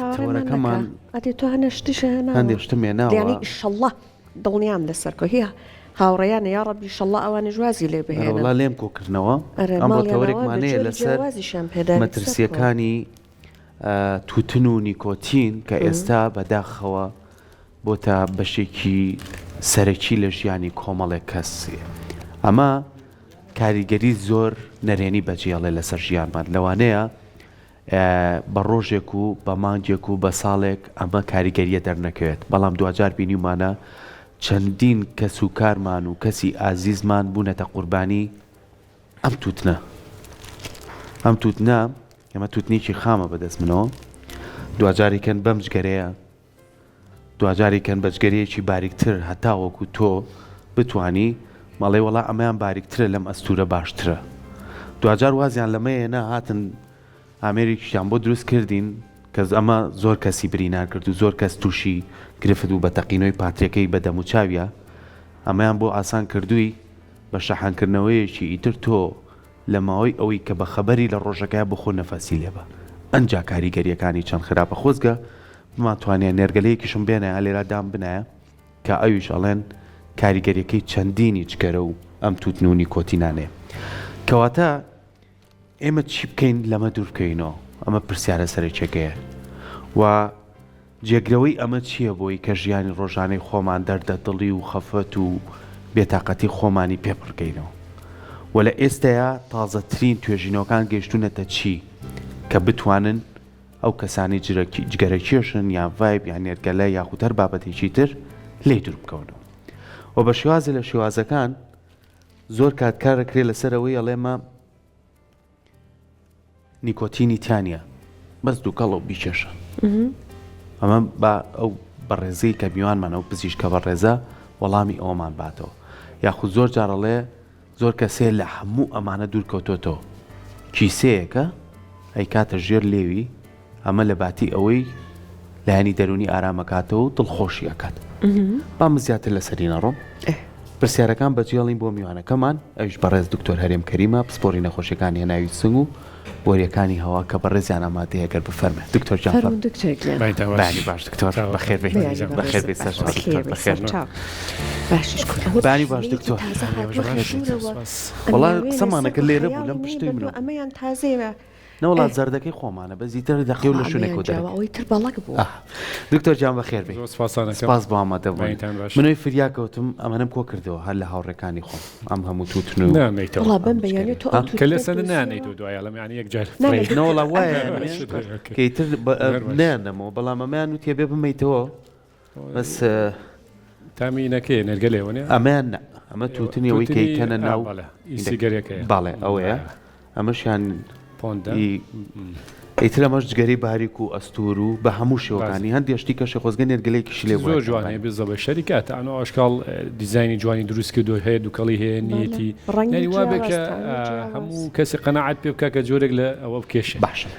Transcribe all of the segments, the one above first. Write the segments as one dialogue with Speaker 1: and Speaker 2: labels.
Speaker 1: چاوەڕێمان نەکا.
Speaker 2: تەوەرەکەمان
Speaker 1: ئەدێ تۆ هەنێ شتیش هێناوە.
Speaker 2: هەندێ شتم هێناوە.
Speaker 1: یانی ئیشەڵڵا دڵنیام لەسەر کۆ هی هاوڕێیانە یاڕەبی ئیشەڵڵا ئەوانیش وازی لێ
Speaker 2: ئەرە
Speaker 1: بهێنن.
Speaker 2: وەڵا لێم کۆ کردنەوە.
Speaker 1: ئەرێ
Speaker 2: ئەمڕۆ
Speaker 1: ماڵیان ئاوا بێ
Speaker 2: تەوەرێکمان هەیە
Speaker 1: جۆری
Speaker 2: لەسەر
Speaker 1: جیاوازیشیان پێ دابێ سەرکۆ.
Speaker 2: مەترسییەکانی تووتن و نیکۆتین کە ئێستا بەداخەوە بۆتە بەشێکی سەرەکی لە ژیانی کۆمەڵێک کەس. ئەمە کاریگەری زۆر نەرێنی بەجێڵێ لەسەر ژیانمان لەوانەیە بە ڕۆژێک و بە مانگێک و بە ساڵێک ئەمە کاریگەریە دەرنەکەوێت بەڵام دواجار بینیومانە چەندین کەس و کارمان و کەسی ئازیزمان بوونەتە قوربانی ئەم تووتنە ئەم تووتنە ئەمە تووتنێکی خامە بەدەست منەوە دواجاریکەن بەم جگەرەیە دواجاری کەن بە جگەرەیەکی باریکتر هەتاوەکو تۆ بتوانی مەڵێ وەڵا ئەمەیان باریکترە لەم ئەستورە باشترە دواجار وازیان لەمە هێنا هاتن ئامێرێکیشیان بۆ دروست کردین کە ئەمە زۆر کەسی برینار کرد و زۆر کەس تووشی گرفت بوو بە تەقینەوەی پاتریەکەی بە دەموچاویا ئەمەیان بۆ ئاسان کردووی بە شەحنکردنەوەیەکی ئیتر تۆ لە ماوەی ئەوەی کە بە خەبەری لە ڕۆژەکەیا بخۆ نەفەسی لێبە ئەنجا کاریگەریەکانی چەند خراپە خۆزگە بمانتوانیە نێرگەلەیەکیشم بێنایە لێرا دام بنایە کە ئەویش ئەڵێن کاریگەریەکەی چەندینی جگەرە و ئەم توتن و نیکۆتینانەیە کەواتە ئێمە چی بکەین لەمە دوور بکەوینەوە ئەمە پرسیارە سەرەکیەکەیە و جێگرەوەی ئەمە چییە بۆی کە ژیانی ڕۆژانەی خۆمان دەردە دڵی و خەفەت و بێتاقەتی خۆمانی پێ پڕکەینەوە و لە ئێستەیا تازەترین توێژینەوەکان گەیشتوونەتە چی کە بتوانن ئەو کەسانەی جگەرەکێشن یان vape یان نێرگەلە یاخود هەر بابەتێکی تر لێی دوور بکەونەوە و بە شێوازێ لە شێوازەکان زۆر کات کارەکرێ لەسەر ئەوەی ئەڵێمە نیکۆتینی تیا نییە بەس دووکەڵە و بیکێشە ئەمە با ئەو بەڕێزەی کە میوانمان ئەو پزیشکە بەڕێزە وەڵامی ئەوەمان باتەوە یاخود زۆر جارەڵێ زۆر کەسێ لە هەموو ئەمانە دوور کەوتۆتەوە کیسەیەکە ئەیکاتە ژێر لێوی ئەمە لە باتی ئەوەی لایەنی دەروونی ئارامەکاتەوە و دڵخۆشی ئەکات با من زیاتر لەسەری نەڕۆم پرسیارەکان بەجێڵین بۆ میوانەکەمان ئەویش بەڕێز دکتۆر هەرێم کەریمە پسپۆری نەخۆشیەکانی هەناوی سنگ و بۆریەکانی هەوا کە بەڕێزیان ئامادەیە گەر بفەرمێ دکتۆر گیان
Speaker 1: فەرموو دکتۆر گیان.
Speaker 2: بەیانی باش دکتۆر بەخێر بێیت بەخێر بێیت سەرچاو دکتۆر بەخێر
Speaker 1: باشیش کورە ئەوە
Speaker 2: بەیانی باش
Speaker 1: پشیلەیەکی
Speaker 2: دکتۆر
Speaker 1: تازە هاتووە
Speaker 2: بەخێر بێیت
Speaker 1: ژوورەوە
Speaker 2: وەڵا
Speaker 1: ئەمیاوێنێ
Speaker 2: قسەمانە
Speaker 1: سەر
Speaker 2: کرد لێرە بوو
Speaker 1: خەیاڵی
Speaker 2: لەم
Speaker 1: منی
Speaker 2: پشتەی
Speaker 1: بردووە
Speaker 2: منەوە
Speaker 1: ئەمەیان تازەیە
Speaker 2: نەوەڵا
Speaker 1: ئێ.
Speaker 2: زەردەکەی خۆمانە بەس ئیتر دەقیەو
Speaker 1: خوا
Speaker 2: لە شوێنێکەوە
Speaker 1: ئەمەیان جیاوە
Speaker 2: دەرەکەوێ.
Speaker 1: ئەوەی تر بەڵەک بوو.
Speaker 2: ئاه دکتۆر گیان بەخێر بێی
Speaker 3: زۆر سپاستان ئەکەم.
Speaker 2: سپاس بۆ ئامادە بوون
Speaker 3: بەینتان باش.
Speaker 2: منەوەی فریا کەوتم ئەمەنەم کۆ کردەوە هەر لە هاوڕێکانی خۆم ئەم هەموو تووتن و
Speaker 3: نانەیتەوە.
Speaker 1: وەڵا بەم
Speaker 2: ئەم
Speaker 1: بەیانیە
Speaker 2: جگەرەیە.
Speaker 1: تۆ ئەو
Speaker 2: ها؟
Speaker 3: کە
Speaker 1: تووتنەت
Speaker 3: لێ سەند
Speaker 1: دۆزیەوە؟
Speaker 3: نانەیتەوە دوای ئەڵێم یانی یەک جار
Speaker 1: نا نا
Speaker 3: فڕێی.
Speaker 1: دکتۆر
Speaker 2: نەوەڵا
Speaker 1: ئەم
Speaker 2: وایە
Speaker 1: هەموو
Speaker 2: یانێ
Speaker 1: شتە.
Speaker 2: کە ئیتر بە
Speaker 3: زۆر باش.
Speaker 2: نەیاندەمەوە بەڵام ئەمەیان وتیە بێ بمەیتەوە بەس
Speaker 3: تامی ئینەکەیە نێرگەلێ وەنیە؟
Speaker 2: ئەمەیان نا ئەمە تووتنی ئەوەی کە
Speaker 3: تووتنی
Speaker 2: ئەیکەنە
Speaker 3: ئا
Speaker 2: ناو
Speaker 3: بەڵێ ئی سیگەرەکەیە.
Speaker 2: بەڵێ ئەوەیە ئەمەشیان
Speaker 3: پۆندە
Speaker 2: ئی ئیتر ئەمەش جگەرەی باریک و ئەستوور و بە هەموو شێوەکانی هەندێ شتی کەشێ خۆزگە نێرگەلەیەکیشی لێ
Speaker 3: زۆر
Speaker 2: بوایە
Speaker 3: جوان هەیە بزەبە شەریکاتە ئەنۆ ئەشکاڵ دیزاینی جوانی دروست کردو هەیە دوکەڵی هەیە نیەتی
Speaker 1: ڕەنگی
Speaker 3: یانی وابێ
Speaker 1: جیاواز
Speaker 3: کە
Speaker 1: تامی جیاواز.
Speaker 3: هەموو کەسی قەناعەت پێ بکا کە جۆرێک لە ئەوە بکێشێ
Speaker 2: باشە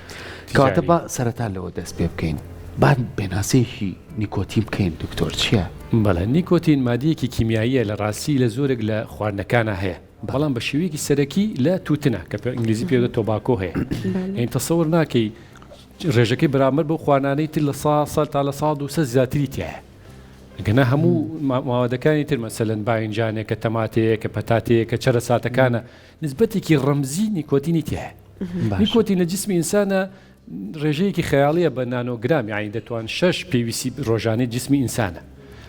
Speaker 2: کەواتە
Speaker 3: تیجاری.
Speaker 2: با سەرەتا لەوە دەست پێ بکەین با پێناسەیەکی نیکۆتین بکەین دکتۆر چییە؟
Speaker 3: بەڵێ نیکۆتین مادەیەکی کیمیاییە لە ڕاستی لە زۆرێک لە خواردنەکانا هەیە بەڵام بە شێوەیەکی سەرەکی لە تووتنە کە پێ ئینگلیزی پێ دەڵێن tobacco هەیە یانی تەسەور ناکەی ڕێژەکەی بەرامبەر بەو خواردنانەی تر لە سا سەد تا لە سا 200 زیاتری تایە گەنا هەموو ماوادەکانی تر مەسەلەن باینجانێکە تەماتەیەکە پەتاتەیەکە چەرەساتەکانە نسبەتێکی ڕەمزی نیکۆتینی تایە نیکۆتین لە جسمی ئینسانە ڕێژەیەکی خەیاڵیە بە نانۆگرام یانی دەتوان شەش پێویستی ڕۆژانەی جسمی ئینسانە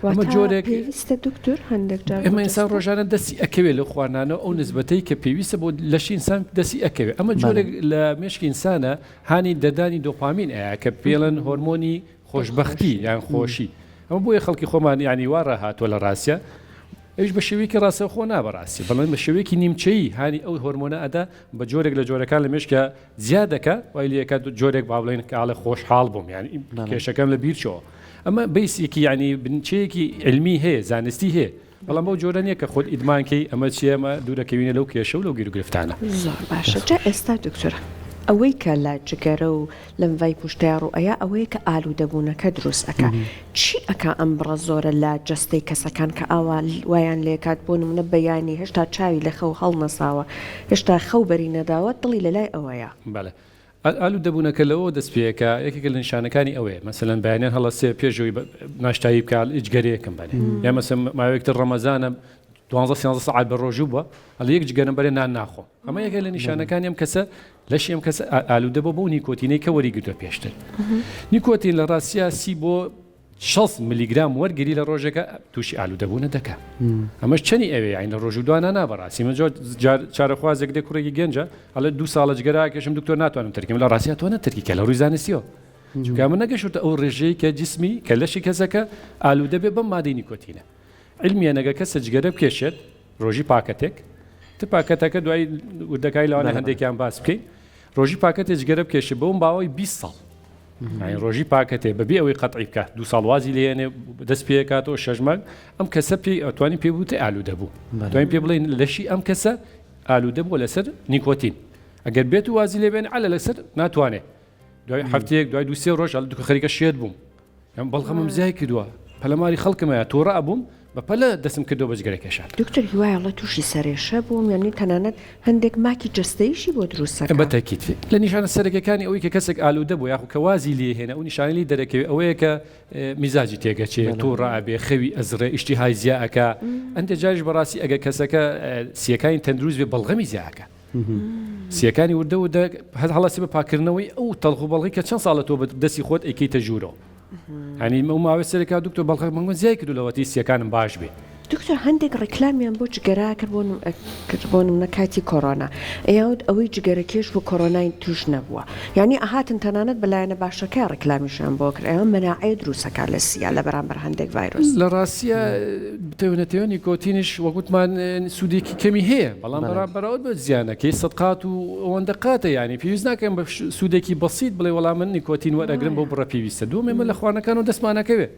Speaker 3: ئەمە جۆرێک
Speaker 1: پێویستە دکتۆر هەندێک جار
Speaker 3: ئێمە ئینسان ڕۆژانە دەستی ئەکەوێت لەو خواردنانە ئەو نسبەتەی کە پێویستە بۆ لەشی ئینسان دەستی ئەکەوێت ئەمە جۆرێک لە مێشکی ئینسانە هانی دەردانی دۆپامین ئەیا کە پێڵەن هۆرمۆنی خۆشببختی یان خۆشی ئەمە بۆیە خەڵکی خۆمان یانی وا ڕاهاتوە لە ڕاستە ئەویش بە شێوەیەکی ڕاستەوخۆ نا بەڕاستی بەڵام بە شێوەیەکی نیمچەیی هانی ئەو هۆرمۆنە ئەدا بە جۆرێک لە جۆرەکان لە مێشکە زیاد دەکا وای لێکات جۆرێک با بڵێن کە ئاڵێ خۆشحاڵ بووم یانی کێشەکەم لە بیر چۆوە ئەمە بەیسێکی یانی بنچەیەکی علمی هەیە زانستی هەیە بەڵام بەو جۆرە نییە کە خۆت ئیدمانکەی ئەمە چییە ئەمە دوورەکەوینە لەو کێشە و لەو گیروگرفتانە.
Speaker 1: زۆر باشە جا ئێستا دکتۆر ئەوەی کە لە جگەرە و لەم vape و شتەیا ڕوو ئەیا ئەوەیە کە ئالوودەبوونەکە دروست ئەکا چی ئەکا ئەم بڕە زۆرە لە جەستەی کەسەکان کە ئاوا وایان لێکات بۆ نمونە بەیانی هێشتا چاوی لە خەو هەڵنەساوە هێشتا خەو بەری نەداوە دڵی لەلای ئەوەیە.
Speaker 3: بەڵێ. ئالوودەبوونەکە لەوەوە دەست پێ ئەکا، یەکێکە لە نیشانەکانی ئەوەیە، مەسەلەن بەیانیان هەڵەسێ پێش ئەوەی ناشتایی بکا جگەرەیەکم بەرێ، یان مەسەلەن ماوەیەک تر ڕەمەزانە دوانزە سیانزە سەعات بە ڕۆژوو بووە، ئەڵێ یەک جگەرەم بەرێ نان ناخۆم. ئەمە یەکێک لە نیشانەکانی ئەم کەسە لەشی ئەم کەسە ئالوودە بووە بەو نیکۆتینەی کە وەریگرتووە پێشتر. نیکۆتین لە ڕاستیا سی بۆ 60 ملیگرام وەرگری لە ڕۆژێکە تووشی ئالوودەبوونە دەکا. ئەمەش چەنی ئەوێ یانی لە ڕۆژ و دوانا نا بەڕاستی من زۆر جار چارەخوازێک دێ کوڕێکی گەنجە ئەڵێ دوو ساڵە جگەرە ئەکێشم دکتۆر ناتوانم تەرکیم لە ڕاستیا تۆ نەتەرکی کە لە ڕووی زانستیەوە چونکە ئەمە نەگەشتە ئەو ڕێژەی کە جسمی کە لەشی کەسەکە ئالوودە بێ بەم مادەی نیکۆتینە علمیە نەگە کەسە جگەرە بکێشێت ڕۆژی پاکەتێک ت پاکەتەکە دوای وردەکای لەوانە هەندێکیان باس بکەین ڕۆژی پاکەتێ جگەرە بکێشێ بەوم باوەی 20 ساڵ یانی ڕۆژی پاکەتێ بەبێ ئەوەی قەتعی بکات دوو ساڵ وازی لێنێ دەست پێکاتەوە شەش مانگ ئەم کەسە پێی ئەتوانین پێ بوتێ ئالوودە بوو توانین پێ بڵێین لەشی ئەم کەسە ئالوودە بووە لەسەر نیکۆتین ئەگەر بێت و وازی لێبێن عەلە لەسەر ناتوانێت دوای هەفتەیەک دوای دوو سێ ڕۆژ ئەڵێ دوکە خەریکە شێت بووم ئەم بەڵغەمم زیای کردووە پەلەماری خەڵکم هەیە توڕە ئەبووم بە پەلە دەستم کردەوە بە جگەرە کێشان.
Speaker 1: دکتۆر هیوای ئەڵێ تووشی سەرێشە بووم یانی تەنانەت هەندێک ماکی جەستەییشی بۆ دروست ئەکا.
Speaker 3: بە تەئکید لە نیشانە سەرەکیەکانی ئەوەی کە کەسێک ئالوودە بووە یاخود کە وازی لێ هێنا ئەو نیشانەی لێی دەرەکەوێ ئەوەیە کە میزاجی تێگەچێ توڕە ئەبێ خەوی ئەزڕێ ئیشتیهای زیا ئەکا هەندێ جاریش بەڕاستی ئەگەر کەسەکە سیەکانی تەندروست بێ بەڵغەمی زیا ئەکا. سیەکانی وردە وردە هەر هەڵەسی بە پاکردنەوەی ئەو تەڵخ و بەڵغی کە چەند ساڵە تۆ بە دەستی خۆت ئەیکەیتە ژوورەوە هەنی ئەو ماوەی سەرەکا دکتۆر بەڵخە مەنگۆ زیای کردو لەوەتی سیەکانم باش بێ.
Speaker 1: دکتۆر هەندێک ڕیکلامیان بۆ جگەرە کرد بۆ کرد بۆ نمونە کاتی کۆرۆنا ئەیان وت ئەوەی جگەرە کێش بوو کۆرۆنای توش نەبووە یانی ئەهاتن تەنانەت بە لایەنە باشەکەیا ڕیکلامیشیان بۆ کرد ئەیان مەناعەیە دروست ئەکات لە سیا لە بەرامبەر هەندێک ڤایرۆس.
Speaker 3: لە ڕاستیا بتەوێ نەتەوێ نیکۆتینیش وەک وتمان سوودێکی کەمی هەیە بەڵام بەرا بەراورد بە زیانەکەی سەد قات و ئەوەندە قاتە یانی پێویست ناکەم بە سوودێکی بەسیت بڵێ وەڵا من نیکۆتین وەرئەگرم بەو بڕە پێویستە دووەم ئێمە لە خواردنەکانەوە دەستمان ئەکەوێ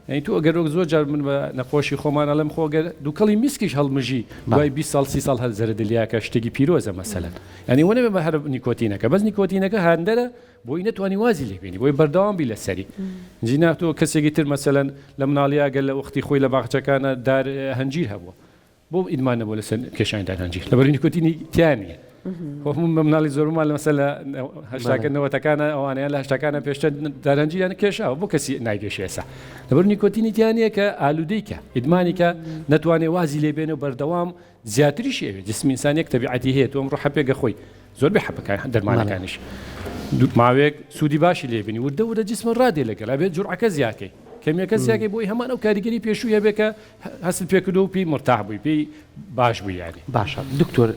Speaker 3: یانی تۆ ئەگەر وەک زۆر جار من بە نەخۆشی خۆمان ئەڵێم خۆ گەر دووکەڵی میسکیش هەڵمژی دوای 20 ساڵ 30 ساڵ هەر زەرەدی لێیاکە شتێکی پیرۆزە مەسەلەن یانی وە نەبێ بە هەر نیکۆتینەکە بەس نیکۆتینەکە هاندەرە بۆی نەتوانی وازی لێ بێنی بۆی بەردەوام بی لەسەری جینا تۆ کەسێکی تر مەسەلەن لە مناڵیا گەر لە وەختی خۆی لە باخچەکانە دار هەنجیر هەبووە بۆ ئیدمان نەبووە لەسەر کێشانی دار هەنجیر لەبەر نیکۆتینی تیا نییە خۆ من بە مناڵی زۆربەمان لە مەسەلە هەشتاکە نەوەتەکانە ئەوانەیان لە هەشتاکانە پێشتر دار هەنجیریان کێشاوە بۆ کەسی نایکێشێ ئێستا لەبەر نیکۆتینی تیا نییە کە ئالوودەی کە ئیدمانی کە نەتوانێ وازی لێ بێنێ و بەردەوام زیاتریشی ئەوێ جسمی ئینسان یەک تەبیعەتی هەیە تۆ ئەمڕۆ حەپێک ئەخۆی زۆربەی حەپەکان دەرمانەکانیش ماوەیەک سوودی باشی لێ بینی وردە وردە جسمە ڕادێ لەگەڵ ئەبێت جورعەکە زیاکەی کەمیەکە زیاکەی بۆی هەمان ئەو کاریگەری پێشووی هەبێ کە هەستت پێ کردو و پێی مورتاح بووی پێی باش بووی یانی.
Speaker 2: باشە دکتۆر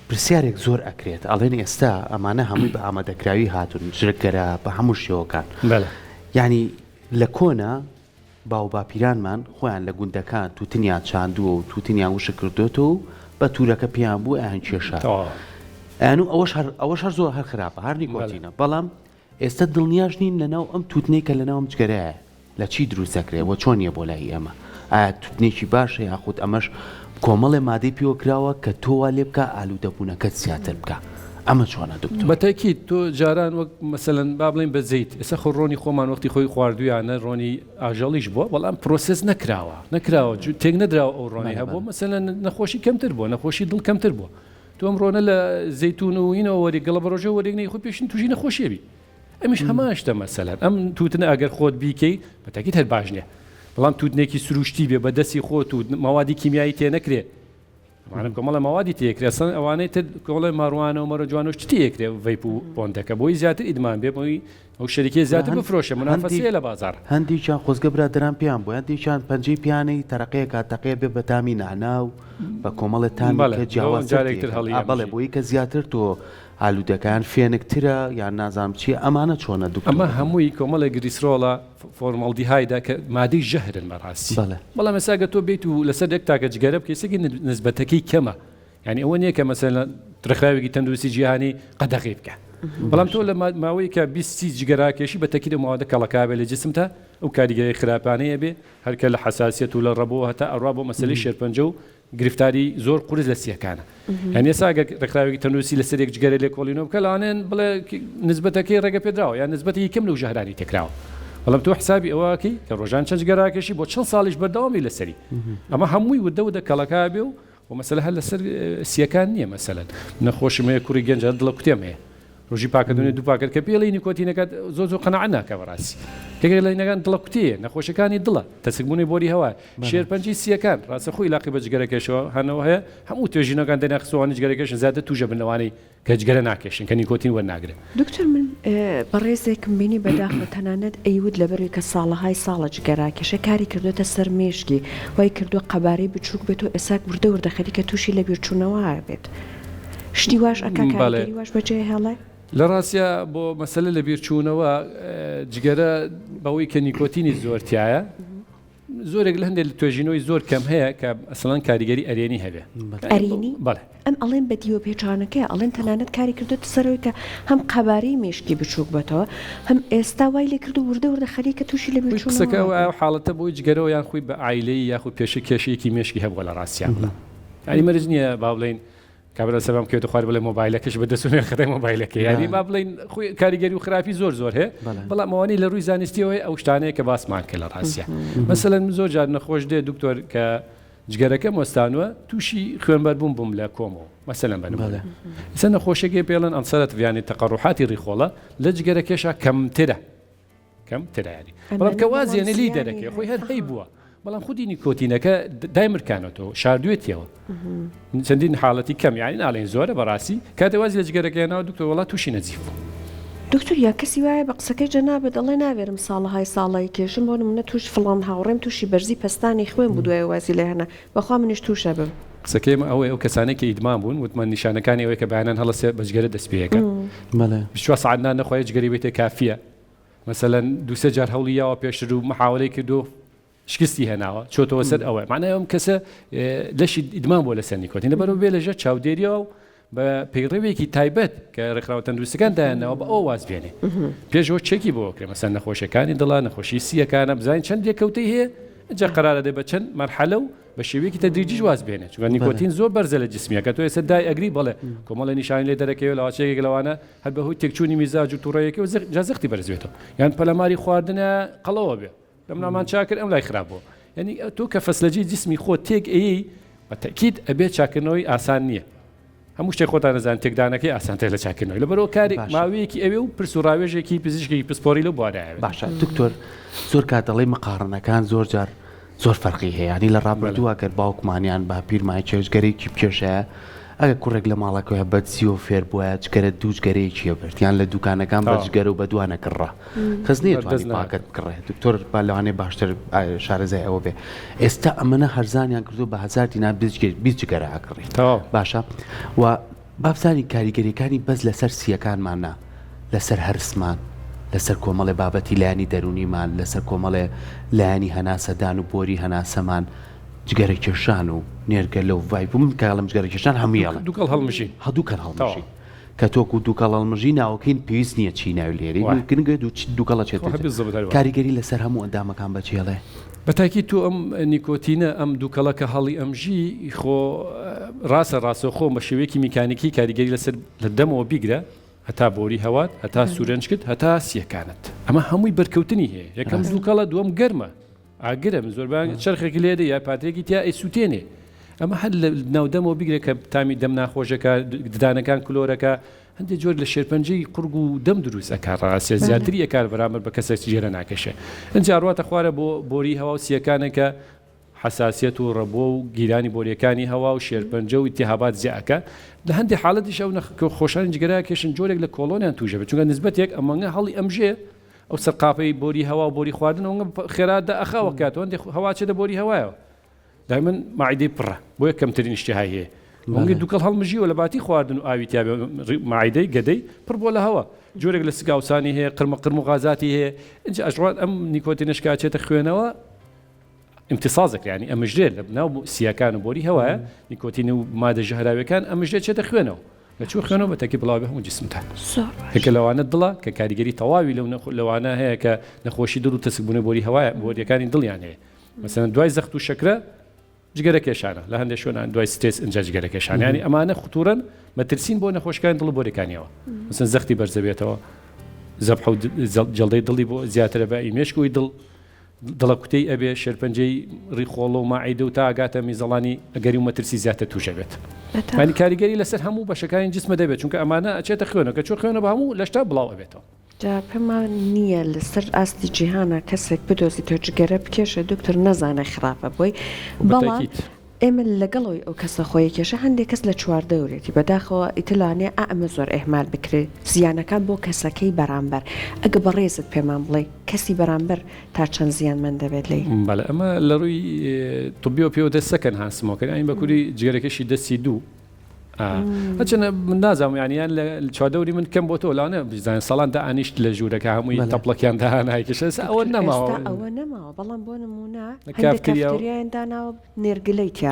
Speaker 2: پرسیارێک زۆر ئەکرێت ئەڵێن ئێستا ئەمانە هەمووی بە ئامادەکراوی هاتوون جرگەرە بە هەموو شێوەکان
Speaker 3: بەلێ.
Speaker 2: یانی لە کۆنا باوباپیرانمان خۆیان لە گوندەکان توتنیان چاندووە و توتنیان وشک کردۆتەوە و بە تورەکە پێیان بوو ئەیان کێشا
Speaker 3: تەواو.
Speaker 2: ئەیان و ئەوەش هەر ئەوەش هەر زۆر هەر خراپە هەر
Speaker 3: بەلێ.
Speaker 2: نیکۆتینە بەڵام ئێستا دڵنیاش نین لەناو ئەم توتنەی کە لەناو ئەم جگەرەیە لە چی دروست دەکرێت و چۆنیە بۆ لای ئێمە ئایا توتنێکی باشە یاخود ئەمەش کۆمەڵێ مادەی پێوە کراوە کە تۆ وا لێ بکا ئالوودەبوونەکەت زیاتر بکا ئەمە چۆنە دکتۆر؟
Speaker 3: بە تەئکید تۆ جاران وەک مەسەلەن با بڵێین بە زەیت ئێستا خۆ ڕۆنی خۆمان وەختی خۆی خواردوویانە ڕۆنی ئاژەڵیش بووە بەڵام process نەکراوە نەکراوە تێک نەدراوە ئەو ڕۆنەی هەبووە مەسەلەن نەخۆشی کەمتر بووە نەخۆشی دڵ کەمتر بووە تۆ ئەم ڕۆنە لە زەیتون و هینەوە وەری گەڵە بەڕۆژە وەرێگنەی خۆ پێشین تووشی نەخۆشیە بی ئەمیش هەمان شتە مەسەلەن ئەم تووتنە ئەگەر خۆت بیکەی بە تاکید هەر باش نییە بەڵام تووتنێکی سروشتی بێ بە دەستی خۆت و مەوادی کیمیایی تێ نەکرێ ئەمانە کۆمەڵە مەوادی تێکرێ ئەسڵەن ئەوانەی تر کۆمەڵە ماروانە و مەرەجوانە و شتی تێکرێ vape و پۆندەکە بۆی زیاتر ئیدمان بێ بۆی ئەو شەریکەی زیاتر بفرۆشێ مونافەسەیە لە بازاڕ.
Speaker 2: هەندێکیان خۆزگە برادەران پێیان بوو هەندێکیان پەنجەی پێیانەی تەرەقەیەکا تەقێ بێ بە تامی نەعنا و بە کۆمەڵێ تامی
Speaker 3: بەڵێ
Speaker 2: کە
Speaker 3: بۆ
Speaker 2: جیاوازتر
Speaker 3: جارێک تر
Speaker 2: تێکەن
Speaker 3: هەڵی
Speaker 2: ئا بەڵێ
Speaker 3: ئەمژی.
Speaker 2: بۆی کە زیاتر تۆ ئالوودەکان فێنکترە یان نازانم چیە ئەمانە چۆنە دکتۆر؟
Speaker 3: ئەمە هەمووی کۆمەڵێک گلیسرۆڵە فۆرمەڵدیهایدە کە مادەی ژەهرن بەڕاستی
Speaker 2: بەڵێ.
Speaker 3: بەڵام ئێستا گەر تۆ بێیت و لەسەر یەک تاکە جگەرە بکەی سەگی نسبەتەکەی کەمە یانی ئەوە نییە کە مەسەلەن ڕێکخراوێکی تەندروستی جیهانی قەدەغەی بکە بەڵام تۆ لە ماوەی کە 20 سی جگەراکێشی بە تەکید ئەو مەوادە کەڵەکابێ لە جسمتا ئەو کاریگەری خراپانەیە بێ هەرکە لە حەساسیەت و لە ڕەبۆ هەتا ئەڕوا بۆ مەسەلەی شێرپەنجە و گرفتاری زۆر قورس لە سیەکانە یانی ئێستا ئەگەر ڕێکخراوێکی تەندروستی لەسەر یەک جگەرە لێکۆڵینەوە بکە لەوانەیە بڵێ نسبەتەکەی ڕێگە پێدراوە یان نسبەتێکی کەم لەو ژەهرانی تێکراوە بەڵام تۆ حسابی ئەوەکەی کە ڕۆژان چەند جگەراکێشی بۆ چەند ساڵیش بەردەوامی لەسەری ئەمە هەمووی وردە وردە کەڵەکە بێ و و مەسەلە هەر لەسەر سیەکان نییە مەسەلەن نەخۆشم هەیە کوڕی گەنجە دڵە کوتێم هەیە. ڕۆژی پاکەت دوێنێ دوو پاکەت کە پێڵی نیکۆتینەکەت زۆر زۆر قەناعەت ناکە بەڕاستی یەکێک لە ینەکان دڵە کوتێیە نەخۆشەکانی دڵە تەسکبوونی بۆری هەوا شێرپەنجەی سیەکان ڕاستە خۆی لاقی بە جگەرەکێشەوە هەنەوە هەیە هەموو توێژینەکان دەریان جگەرەکێشن زیاتر تووشە بن لەوانەی کە جگەرە ناکێشن کە نیکۆتین وەرناگرن.
Speaker 1: دکتۆر من بەڕێزێکم بینی بەداخەوە تەنانەت ئەیوت لەبەروی کە ساڵەهای ساڵە جگەرە کێشە کاری کردۆتە سەر مێشکی وای کردوە قەبارەی بچوک بێت و ئێساک وردە وردە خەریکە توشی لەبیرچونەوە بێت شتی واش ئەکا کاریگەری واش بەجێ هێڵێ؟
Speaker 3: لە ڕاستیا بۆ مەسەلە لەبیرچوونەوە جگەرە بەوەی کە نیکۆتینی زۆر تایە زۆرێک لە هەندێک توێژینەوەی زۆر کەم هەیە کە ئەسڵەن کاریگەری ئەرێنی هەبێ.
Speaker 1: ئەرێنی؟
Speaker 3: بەڵێ.
Speaker 1: ئەم ئەڵێن بە دیوە پێچەوانەکەیە ئەڵێن تەنانەت کاری کردۆتە سەرەوەی کە هەم قەبارەی مێشکی بچووک بێتەوە هەم ئێستا وای لێ کردووە وردە وردە خەریکە تووشی لەبیرچوونەوە
Speaker 3: قسەکە ئەو حاڵەتە بۆی جگەرەوە یان خۆی بە عایلەیی یاخود پێشە کێشەیەکی مێشکی هەبووە لە ڕاستیا بڵێم یانی مەرج نییە با بڵێین کابرا سەبام کەوتە خوار بڵێ مۆبایلەکەش بە دەست و خەتای مۆبایلەکە یانی با بڵێین خۆی کاریگەری و خراپی زۆر زۆر هەیە بەڵام ئەوانەی لە ڕووی زانستیەوە هەیە ئەو شتانەیە کە باسمان کرد لە ڕاستیا مەسەلەن من زۆر جار نەخۆش دێ دکتۆر کە جگەرەکەم وەستانوە تووشی خوێنبەربوون بووم لە کۆمەوە مەسەلەن بە نموونە ئێستا نەخۆشیەکەی پێڵێن ulcerative یانی تەقەڕوحاتی ڕیخۆڵە لە جگەرەکێشا کەمترە کەم ترە یانی بەڵام کە وازیانە لی دەرەکەی خۆی هەر هەی بووە بەڵام خودی نیکۆتینەکە دایمرکانەوە شاردوێتیەوە چەندین حاڵەتی کەم یانی ناڵێن زۆرە بەڕاستی کاتێ وازی لە جگەرەکەی ناوە دکتۆر وڵات تووشی نەزیف بوو.
Speaker 1: دکتۆر یا کەسی وایە بە قسەکەی جەنابت ئەڵێ ناوێرم ساڵەهای ساڵەی کێشم بۆ نمونە توش فڵان هاوڕێم توشی بەرزی پەستانی خوێن بوو دوای وازی لێ هێنا بەخوا منیش توش ئەبم.
Speaker 3: قسەکەی ئێمە ئەوەیە ئەو کەسانەی کە ئیدمان بوون وتمان نیشانەکانی ئەوەیە کە بەیانان هەڵەسێ بە جگەرە دەست پێ ئەکات
Speaker 2: بەڵێ.
Speaker 3: 24 سەعات نان نەخوا یەک جگەرەی بێتێ کافیە مەسەلەن دوو سێ جار هەوڵی یاوە پێشتر و محاوەلەی کردو شکستی هێناوە چۆتەوە سەر ئەوە معنای ئەم کەسە لەشی ئیدمان بووە لەسەر نیکۆتین لەبەرەوە بێ لەژێر چاودێریەوە و بە پەیڕەوێکی تایبەت کە ڕێکخراوە تەندروستەکان دایانناوە بە ئەوە واز بێنێ پێشەوە چێکی بۆ کرێ مەسەن نەخۆشیەکانی دڵە نەخۆشی سیەکانە بزانین چەند لێکەوتەی هەیە ئینجا قەرارە دێ بە چەند مەرحەلە و بە شێوەیەکی تەدریجیش واز بێنێ چونکە نیکۆتین زۆر بەرزە لە جسمیەکە تۆ ئێستا دای ئەگری بەڵێ کۆمەڵی نیشانی لێ دەرەکەوێت لەوانەیە لەوانە هەر بەهۆی تێکچوونی میزاج و توڕەیەکەی و جا زەختی بەرز بێتەوە یان پەلاماری خواردنە قەڵەوە بێ لەم لامان چاک کرد ئەم لای خراپ بووە یعنی تۆ کە فەسلەجی جسمی خۆت تێک ئەیەی بە تەکید ئەبێ چاکردنەوەی ئاسان نییە هەموو شتێک خۆتان دەزان تێکدانەکەی ئاسانتر لە چاکردنەوەی لەبەرەوە کارێک ماوەیەکی ئەوێ و پرس و ڕاوێژێکی پزیشکێکی پسپۆری لەو بوارە ئەوێت.
Speaker 2: باشە دکتۆر زۆر کات دەڵێی مقاڕنەکان زۆر جار زۆر فەرقی هەیە یانی لە ڕابردوو ئەگەر باوکمان یان باپیرمان جگەرەیەکی بکێشایە ئەگەر کوڕێک لە ماڵەکەوە بە دزیەوە فێر بوایە جگەرە دوو جگەرەیەکی ئەبرد یان لە دوکانەکان بە جگەرە و بە دوان ئەکڕا کەس نەیەتوانی پاکەت بکڕێ دکتۆر با لەوانەیە باشتر شارەزای ئەوە بێ ئێستا ئەمەنە هەرزانیان کردو بە هەزار دینار 20 جگەرە ئەکڕی باشە و بابزانی کاریگەریەکانی بەس لەسەر سیەکانمان نا لەسەر هەرسمان لەسەر کۆمەڵێ بابەتی لایەنی دەرونیمان لەسەر کۆمەڵێ لایەنی هەناسەدان و بۆری هەناسەمان جگەرە کێشان و نێرگەلە و ڤایپ و من کە ئەڵێم جگەرە کێشان هەمووی ئەڵێم.
Speaker 3: دوکەڵ هەڵمژین.
Speaker 2: ها دوکەڵ هەڵمژین. کە تۆکو دوکەڵ هەڵمژی ناوەکەی پێویست نییە چی ناوی لێرەی
Speaker 3: وایە.
Speaker 2: گرنگە دوو چ دوکەڵە چێتە
Speaker 3: خۆ هەر بالضبط هەر وایە.
Speaker 2: کاریگەری لەسەر هەموو ئەندامەکان بەجێڵێ.
Speaker 3: بە تاکید تۆ ئەم نیکۆتینە ئەم دوکەڵە کە هەڵی ئەمژی خۆ ڕاستە ڕاستەوخۆ بە شێوەیەکی میکانیکی کاریگەری لەسەر لە دەمەوە بیگرە هەتا بۆری هەوات هەتا سورێنچکت هەتا سیەکانت ئەمە هەمووی بەرکەوتنی هەیە یەکەم دوکەڵە دووەم گەرمە ئاگرە من زۆربەیان چەرخێکی لێدە یا پاترێکی تیا ئەیسووتێنێ ئەمە هەر لە ناو دەمەوە بیگرە کە تامی دەم ناخۆشەکە ددانەکان کلۆرەکە هەندێک جۆر لە شێرپەنجەی قوڕگ و دەم دروست ئەکات ڕاستە زیاتری ئەکات بەرامبەر بە کەسێک جگەرە ناکێشێ ئینجا ئەڕواتە خوارە بۆ بۆری هەوا و سیەکانە کە حەساسیەت و ڕەبۆ و گیرانی بۆریەکانی هەوا و شێرپەنجە و ئیتیهابات زیا ئەکات لە هەندێک حاڵەتیش ئەو نەخۆشانی جگەرە کێشن جۆرێک لە کۆڵۆنیان تووشە بێت چونکە نسبەتێک ئەمەنگە هەڵی ئەمژێ ئەو سەرقاپەی بۆری هەوا و بۆری خواردن ئەوەنگە خێرا دائەخا وەک کاتەوە هەندێک هەوا چێتە بۆری هەوایەوە دایمەن مەعیدەی پڕە بۆیە کەمترین ئیشتیهای هەیە ئەوەنگە دووکەڵ هەڵمژیوە لە باتی خواردن و ئاوی تیا بێ مەعیدەی گەدەی پڕ بووە لە هەوا جۆرێک لە سگاوسانی هەیە قرمە قرم و غازاتی هەیە ئینجا ئەژڕات ئەم نیکۆتینەش کە ئەچێتە خوێنەوە ئیمتیساز دەکرێت یانی ئەمژرێت لە ناو سییەکان و بۆری هەوایە نیکۆتین و مادە ژەهراویەکان ئەمژرێت چێتە خوێنەوە لە چوو خوێنەوە بە تەکی بڵاو بێ هەموو جسمتان
Speaker 1: زۆر
Speaker 3: باش. یەکە لەوانە دڵە کە کاریگەری تەواوی لەو نەخ لەوانە هەیە کە نەخۆشی دڵ و تەسکبوونەوەی بۆری هەوایە بۆریەکانی دڵیان هەیە مەسەلەن دوای زەخت و شەکرە جگەرە کێشانە لە هەندێک شوێنان دوای سترێس ئینجا جگەرە کێشان یانی ئەمانە خطورەن مەترسین بۆ نەخۆشەکانی دڵ و بۆریەکانیەوە مەسەلەن زەختی بەرزەبێتەوە زەبح و جەڵدەی دڵی بۆ زیاترە بە ئی مێشک و ئی دڵ. دڵەکوتەی ئەبێ، شێرپەنجەی ڕیخۆڵە و ماعیدە و تا ئەگاتە میزەڵانی ئەگەری و مەترسی زیاتر توش ئەبێت. یانی کاریگەری لەسەر هەموو بەشەکانی جسمە دەبێت چونکە ئەمانە ئەچێتە خوێنەوە کە چوە خوێنەوە بە هەموو لەشتا بڵاو ئەبێتەوە.
Speaker 1: جا پێم وا نییە لەسەر ئاستی جیهانا کەسێک بدۆزیتەوە جگەرە بکێشێ دکتۆر نەزانێ خراپە بۆی بەڵام ئێمە لەگەڵ ئەوەی ئەو کەسە خۆی کێشە هەندێک کەس لە چواردەورێتی بەداخەوە ئیتر لەوانەیە ئا ئەمە زۆر ئیهمال بکرێ زیانەکان بۆ کەسەکەی بەرامبەر ئەگە بەڕێزت پێمان بڵێی کەسی بەرامبەر تا چەند زیانمەند دەبێت لێی؟
Speaker 3: بەڵێ ئەمە لە ڕووی طبیەوە پێی وترێت second hand smoker یانی بە کوردی جگەرەکێشی دەستی دوو هەرچەندە من نازانم یانی یان لە چواردەوری من کەم بۆ تۆ لەوانەیە بزانین ساڵان دائەنیشت لە ژوورەکە هەمووی تەپڵەکیان داهانای کێشە ئێستا ئەوە نەماوە.
Speaker 1: ئێستا ئەوە نەماوە بەڵام بۆ نموونە هەندێک کافتریایان داناوە نێرگلەی تیا